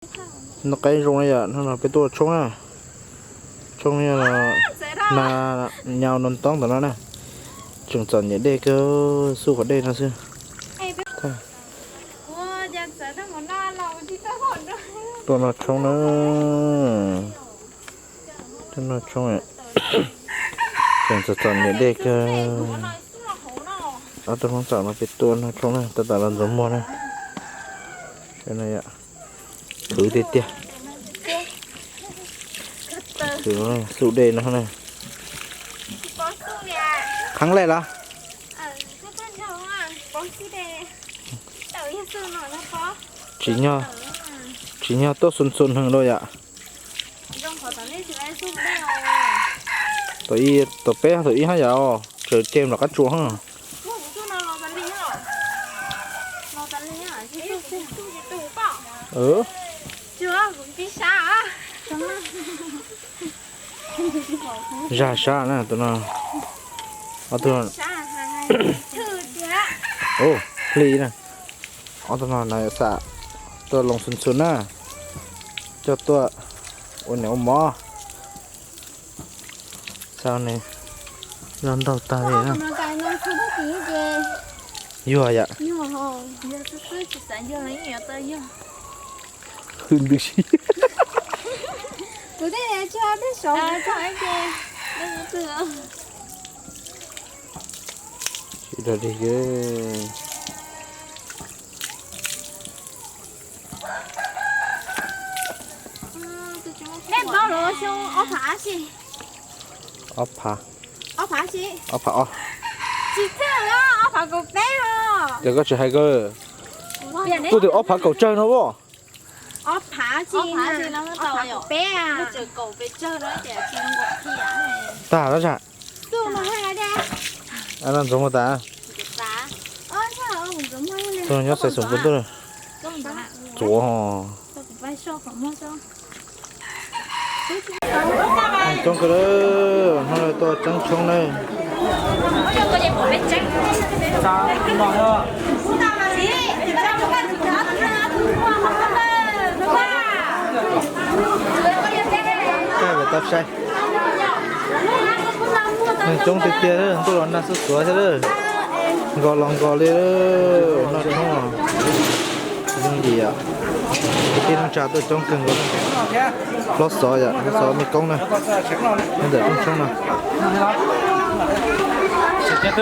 Noj qaib zoo na yom, no peb tuaj tshoob na. Tshoob na, nyau no ntoob tom no na. Tseem txom nyem dej kawg, xub qhov dej no xwb. Tuaj noj tshoob na. Tuaj noj tshoob, tseem txom txom nyem dej kawg. Ob tug Hmoob txawm no peb tuaj noj tshoob na, tab tom los ntxuav muag na. Khwv tiag tiag. Khwv xub dej no na. Qhov lej los? Tsim nyog, tsim nyog tuaj xu xu neeg rau yom. Tom ib, tom peb, tom ib hab yom, tseem cem nram qab tsuas hab. Zag sab na tus no. Ob tug, hli na. Ob tug no na xam tuaj loo xu xu na, coj tuaj ua niam ua mov. Xav ne, los ntaug tag li na. Yuag yom. Hwm ntws si. Kuv tej tsis tau dej saud. Tsis dog dig. Nej paub lawm xyoo ob phav dab tsi? Ob phav. Ob phav dab tsi? Ob phav ob. Tsis txawj, ob phav kaum peb os. Ces koj tsis hais ko. Kuv twb ob phav kaum tsawg no as. Ob phav dab tsi, ob phav kaum peb. Tag lawm. Ntxuav muag tas. Tuaj nyob xaiv xoom pub ntuj. Tsuav ho. Coob kawg, hnub no tuaj tseeb tshoob na. Kaj tau sai. Neeg coob tiag tiag, ntuj los nag xuab xuav thiab lawm. Nkos los nkos li, noj tshoob. Yooj yim yom. Kwv tij neej tsa tuaj coob kawg nkaus. Hlob Xov yom, Hlob Xov mej koob na. Nyob ntawm rooj tshoob no. Peb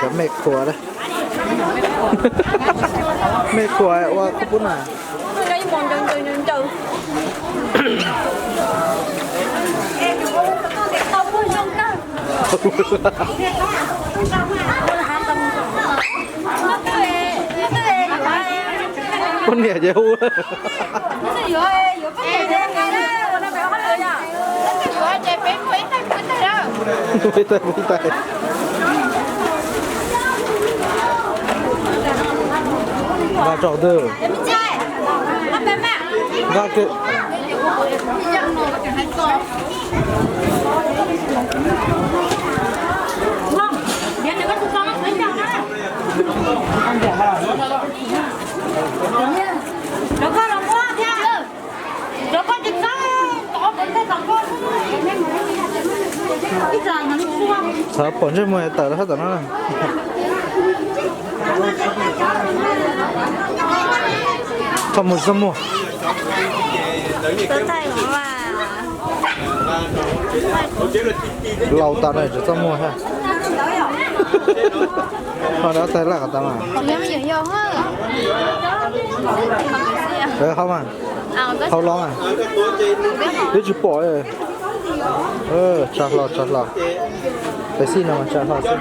cov mej khuam na. Mej khuam ua koj pub na. Poj niam ces hu. Peb tais peb tais. Nqa tsaum twg? Nqa kiag. Txhob pom ntsej muag tawm rau sab tom no. Txaj muag, txaj muag. Laus tas na tsis txaj muag thiab. Ho dab tais laj qhov tas mas. Qhov mas. Hau los mas. Twb tsis pom. Tsa hlo, tsa hlo. Pes xij no mas tsa hlo xwb.